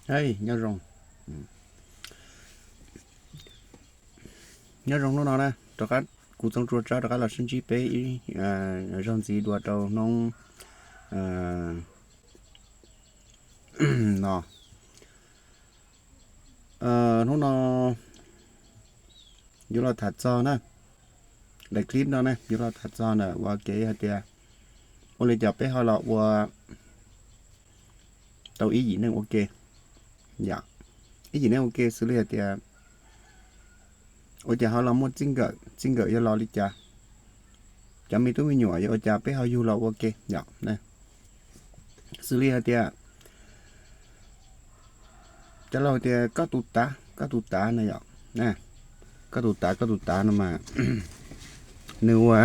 Hej, nyob zoo. Nyob zoo hnub no na, rov qab kuv Txoov Tsua Tsab rov qab los sib ntsib peb ib zaug ntxiv dua rau hnub no. Hnub no yuav los tham txog na, daim clip no na yuav los tham txog na ua kev hais tias ua li cas peb ho los ua tau ib yim neej ua ke. Yom, ib yim neej ua ke xws li hais tias ua cas ho los muaj txij nkawm, txij nkawm yog los li cas, cov me tub me nyuam yog ua cas peb ho yug los ua ke yom. Xws li hais tias cov laus tias koj tus tav, koj tus tav na yom, koj tus tav, koj tus tav no mas nws ua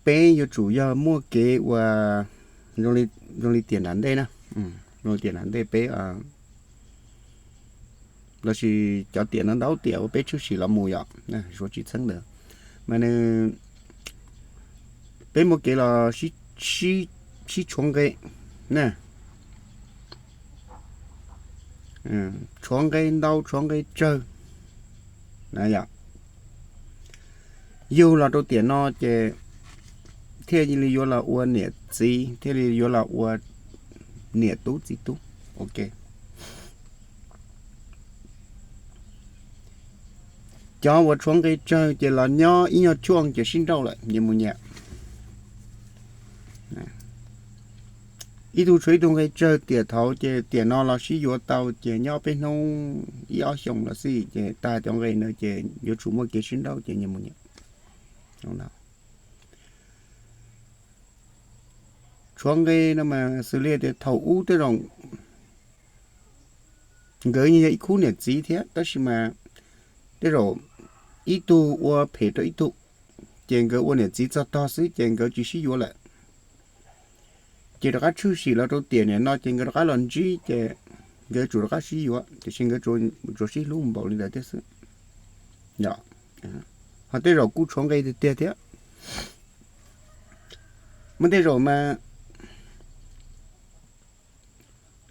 peb yuav tsum yog muaj kev ua zoo li tiam nram ntej na, zoo li tiam nram ntej peb lossis cov tiam no ntau tiam uas peb tshwm sim los mus yom, Suav tsis txheeb ntawd, mas nws, peb muaj kev los sib tshuav nqe na, tshuav nqe ntau tshuav nqe tsawg na yom. Yug los rau tiam no ces thiaj li yuav los ua niam txiv, thiaj li yuav los ua niam tub txiv tub. Ok, cov uas tshuav nqe tsawg ces los nyob ib nyuag tshuaj ces sib nrauj lawm nyias mus nyias. Ib tug tshuav ib tug nqe tsawg tiam thaud ces tiam no los sib yuav tau ces nyob peb hnub ib ob xyoos los xij ces tag cov nqe na ces yuav tsum muaj kev sib nrauj ces nyias mus nyias. Tshuav nqe no mas xws li tias thaum ub tej zaum nkawd yeej yog ib khub niam txiv thiab tab sis mas tej zaum ib tug ua phem rau ib tug, ces nkawd ua niam txiv txog tog xwb ces nkawd tsis sib yuav lawm. Ces rov qab tshwj sim los rau tiam niam no ces nkawd rov qab los ntsib ces nkawd tsum rov qab sib yuav tiam sis nkawd tsuas sib hlub npaum li ntawd thiab xwb. Ho tej zaum kuj tshuav nqe tiag tiag thiab. Muaj tej zaum mas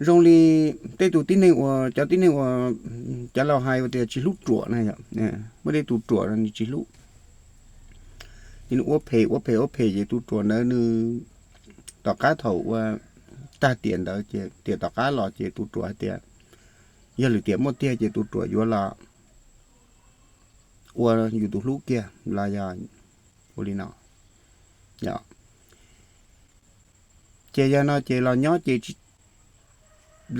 zoo li tej tus tib neeg uas, cov tib neeg uas cov laus hais tias tsis hlub ruam na, muaj tej tus ruam no nws tsis hlub, ces nws ua phem ua phem ua phem ces tus ruam ntawd nws tom qab thaum ua tag tiam ntawd ces tiam tom qab los ces tus ruam hais tias yog lwm tiam muaj tiag ces tus ruam yuav los ua yus tus hlub kiag los yog ua li no. Ces yog no ces los nyob ces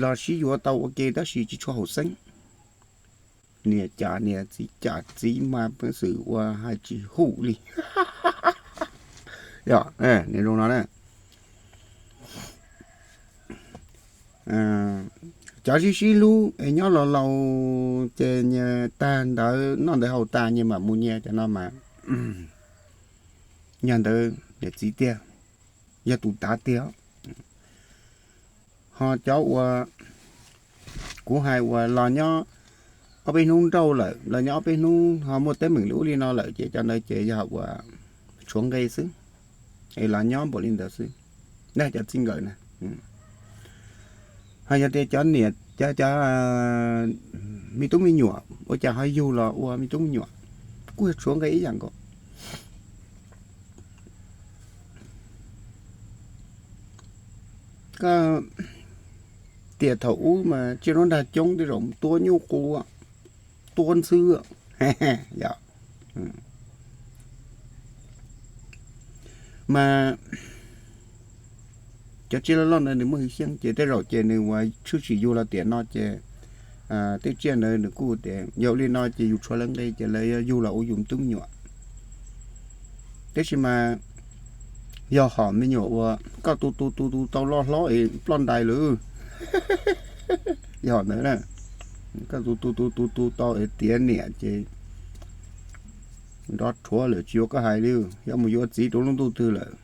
los sib yuav tau ua ke tab sis tsis tshua haum xeeb. Niam cas niam txiv cas txiv mas peev xwm ua hais tsis hum li. Yog, nws zoo no na. Cov sib sib hlub es nyob laus laus ces nyias tag ntawd noj ntawd haus tas nyias mam mus nyias cov no mas yog ntawd niam txiv tiag, yog tus tav tiag. Ho cov uas kuv hais uas los nyob ob peb hnub nrauj lawm, los nyob ob peb hnub ho muaj teeb meem li ub li no lawm ces cov ntawd ces yog uas tshuav nqe xwb, es los nyob npaum li ntawd xwb, cov txij nkawm na. Ho yog tias cov niam cov, cov me tub me nyuam ua cas ho yug los ua me tub me nyuam, kuj yog tshuav nqe ib yam nkaus. Koj tiam thaum ub mas tsiaj nruab nrag coob tej zaum mus tua nyuj qus, tua ntxhw, yog. Mas cov tsiaj loj loj ntawd nws muaj hwj xyeej ces tej zaum ces nws ua tshwj sim yug los tiam no ces tej tsiaj ntawd nws kuj tias yog li no ces yus tshuav lawv nqe ces lawv yuav yug los ua yus tub me nyuam. Tab sis mas yog hom me nyuam uas koj tu tu tu tu tau loj hlob es ploj ntais lawm, yog hom ntawd na, koj tu tu tu tu tu tau es tiav niam ces nrov rhuav lawm tsis yuav koj hais li, yuav mus yuav txiv rau lub ntuj twg lawm.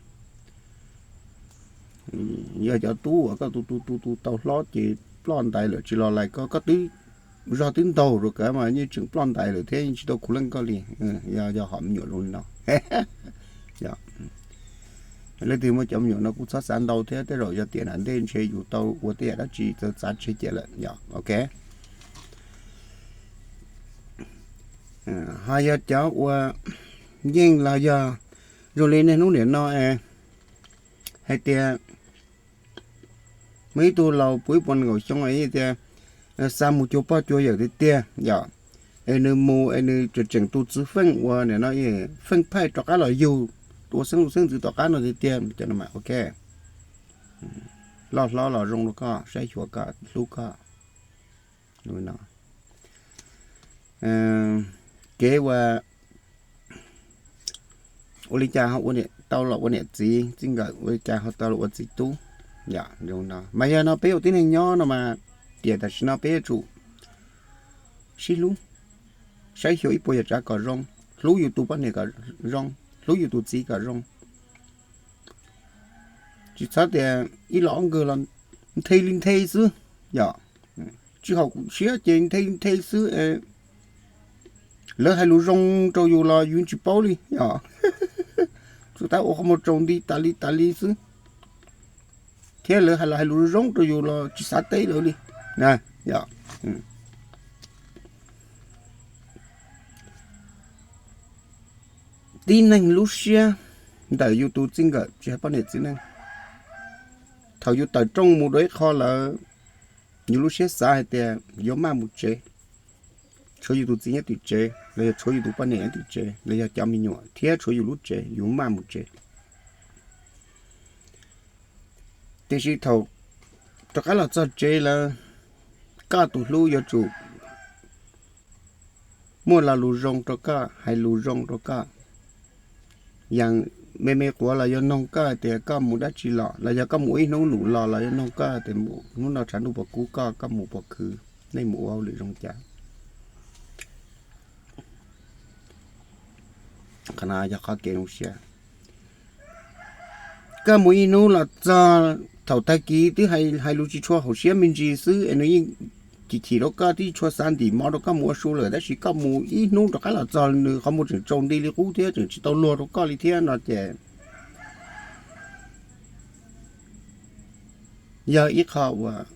Yog cov tub uas koj tu tu tu tu tau hlob ces ploj ntais lawm tsis los lais koj, koj twb zog twb ntaug rau kawg mas yeej tseem ploj ntais lawm thiab yeej tsis tau khuv leej koj li. Yog, yog hom me nyuam zoo li no. Leej twg muaj cov me nyuam no kuj txhob xav ntau thiab, tej zaum yog tiam nam ntej ntshe yus tau ua tej yam dab tsi txawv txav tseg ciam lawm yom. Ok, ho yog cov ua yeej los yog zoo li niaj hnub niam no es hais tias muaj ib tug laus puv ib puas nees nkaum xyoo tias xa mus cuag pog cuag yawm tiag tiag yom, es nws mus es nws tseem tseem tu txwv feej ua nim no feej phaij rov qab los yug ua xeeb xeeb ntxwv tom qab no tiag tiag, cov no mas ok, loj hlob los zoo rau koj, saib xyuas koj, hlub koj. Kev ua, ua li cas ho tau los ua niam txiv txij nkawm, ua li cas ho tau los ua txiv tub. Yom, zoo no mas yog no peb ua tib neeg nyob no mas, tiam tam sim no peb yuav tsum sib hlub, saib xyuas ib puas yam tsav kom zoo, hlub yus tus poj niam kom zoo, hlub yus tus txiv kom zoo. Tsis txhob tias ib los ob nkawg los nthe li nthe xwb, yom, tsis haum siab ces nthe li nthe xwb. Lawv hais lus zoo rau yus los yus tsis paub li, yom, tsuas tab ua qhov muag tsaus nti tas li tas li xwb, thiab lawv hais los hais lus zoo rau yus los tsis xav teb lawv li. Tib neeg lub siab ntawm yus tus txij nkawm tsis hais poj niam txiv neej, thaum yus tawm rooj mus dua ib qho lawm, yus lub siab xav hais tias yuav maj mus tsev, tshuav yus tus txiv nyob tim tsev los yog tshuav yus tus poj niam nyob tim tsev los yog cov me nyuam thiab tshuav yus lub tsev, yus maj mus tsev. Tiam sis thaum rov qab los txog tsev lawm, koj tus hlub yuav tsum muaj lo lus zoo rau koj, hais lus zoo rau koj. Yog me me quav los yuav noog koj tias koj mus dab tsi los, los yog koj mus ib hnub num los los yuav noog koj tias hnub no tshav ntuj puas kub koj, koj mus puas khwv, nej mus ua hauj lwm zoo cas. Qhov no yog qhov kev zoo siab. Koj mus ib hnub los txog thaum tag kis twb hais lus tsis tshua haum siab me ntsis xwb es nws yeej chim chim rau koj, twb tsis tshua xav ntim mov rau koj mus ua su lawm, tab sis koj mus ib hnub rov qab los txog nws qhov muag tseem tsaus nti li qub thiab tseem tsis tau luag rau koj li thiab no ces yog ib qho uas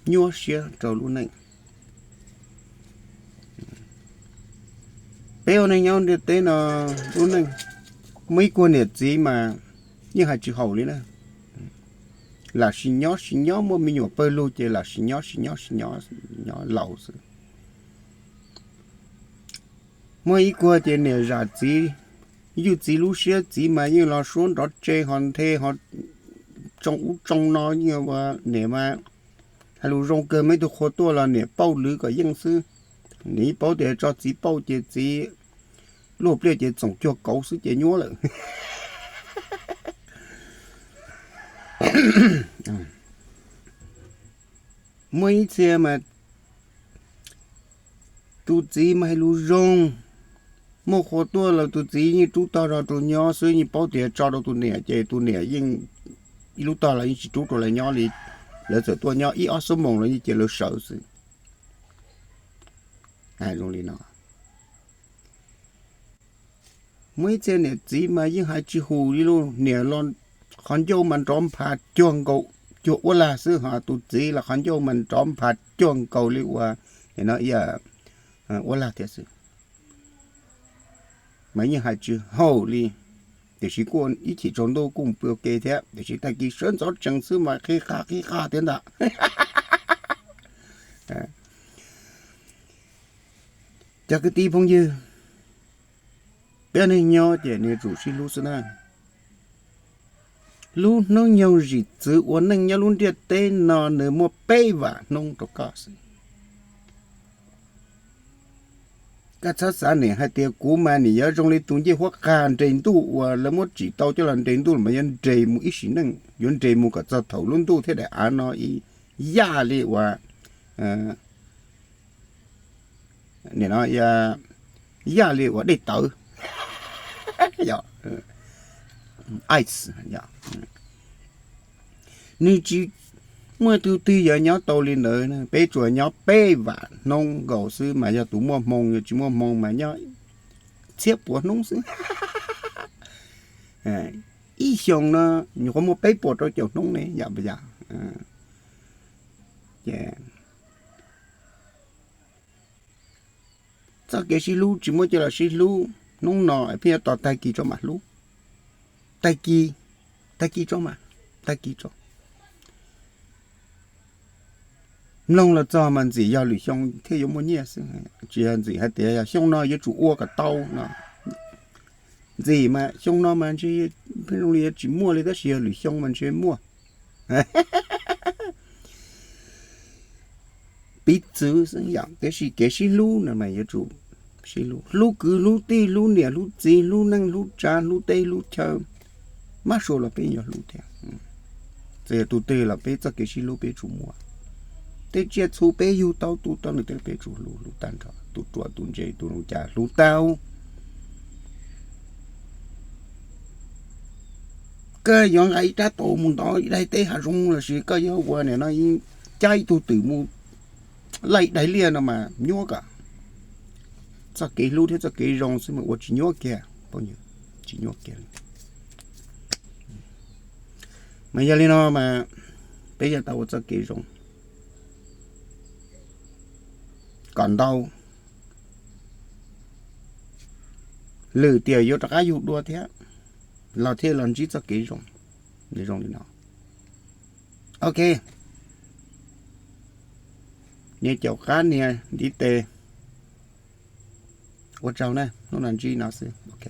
nyuaj siab rau lub neej. Peb ua neej nyob ntiaj teb no, lub neej muaj ib kuag niam txiv mas yeej hais tsis haum li na. Lam sis nyob sis nyob, muaj me nyuam pawg lug ces lam sis nyob sis nyob sis nyob, nyob laus xwb. Muaj ib kuag ces niam zam txiv, yug txiv lub siab, txiv mas yeej los suab nrov tse ho nthe ho tsoo ub tsoo no, yeej ua niam mas hais lus zoo kawg, muaj ib tug qhua tuaj los niam pauj lwv kom yeej xwb. Niam yeej paub tias tso txiv pauj ces txiv luaj pliaj ces txoom cuag kauv xwb ces nyuaj lawm. Muaj ib txhia mas tus txiv mas hais lus zoo, muaj qhua tuaj los tus txiv yeej rub tog rau nyob xwb, yeej paub tias tso rau tus niam ces tus niam yeej ib lub tog los yeej tsis rub rau lawv nyob li. Lawv txawm tuaj nyob ib ob xuab moos los yeej cia lawv sawv xwb. Zoo li no. Muaj ib txhia niam txiv mas yeej hais tsis haum li lauj, niam los qhov ncauj mas nrov npha cuag nkaus, cuag uab lag xwb, ho tus txiv los qhov ncauj mas nrov npha cuag nkaus li uas no ua lag thiab xwb. Mas yeej hais tsis haum li, tiam sis kuj ib chim tsaus ntuj kuj mus pw ua ke thiab, tiam sis tag kis sawv ntxov tsees xwb mas qhib qaj qhib qaj thiab ntag. Cov kwv tij phooj ywg, peb neeg nyob ces nws yuav tsum sib hlub xwb na. Lub hnub nyoog zim txwv ua neej nyob lub ntiaj teb no nws muaj peb vam hnub rau koj xwb. Koj txhob xav nim hais tias kuv mas nim yuav zoo li tus ncej huab qa nres ntuj uas lawv muab tsim tau coj los nres ntuj los mas yuav nres mus ib sim neej, yuav nres mus kom txog thaum lub ntuj thiab daim av no yaj li uas nim no yaj li uas dej tawv. Nws tsis muaj tus twg yuav nyob tau li ntawd, peb tsuas nyob peb vam hnub nkaus xwb mas yog tus muaj hmoo, yog tsis muaj hmoo mas nyob txhiab puas hnub xwb. Ib xyoo no nyuam qhuav muaj peb puas rau caum hnub ne, yam yam. Ces txoj kev sib hlub tsis muaj coj los sib hlub hnub no, pheej yuav tos tag kis tso mam hlub. Tag kis, tag kis tso mas, tag kis tso. Mloog los txog mas ntxim yog lwm xyoo thiaj yuav muaj nyiaj xwb, tsis yog ntxim hais tias yog xyoo no yuav tsum ua kom tau no. Ntxim mas xyoo no mas ntshe pheej zoo li yuav tsis muaj li, tab sis yog lwm xyoo mas ntshe muaj. Piv txwv xwb yom, tiam sis kev sib hlub no mas yuav tsum sib hlub, hlub kwv hlub tij, hlub niam hlub txiv, hlub neej hlub tsav, hlub teb hlub chaw. Mab sua los peb yuav hlub thiab. Txawm yog tus twg los peb txoj kev sib hlub peb tsum muaj. Tej tsiaj txhu peb yug tau, tu tau nws tej peb tsum hlub, hlub tag nrho, tus ruam tus ntse tus zoo cas hlub tau. Koj yuav nqa ib rab taus mus ntov ib daim teb hav zoov lossis koj yuav ua nim no cab ib tug twm mus laij daim liaj no mas nyuaj kom txoj kev hlub thiab txoj kev zoo xwb mas ua tsis nyuaj kiag, tsis nyuaj kiag. Mas yog li no mas peb yuav tau ua txoj kev zoo kom ntau, lwm tiam yuav rov qab yug dua thiab los thiaj los ntsib txoj kev zoo. Zoo li no. Ok, nias caum qab nias ntiv tes. Ua tsaug na, hnub no ntsib no xwb, ok.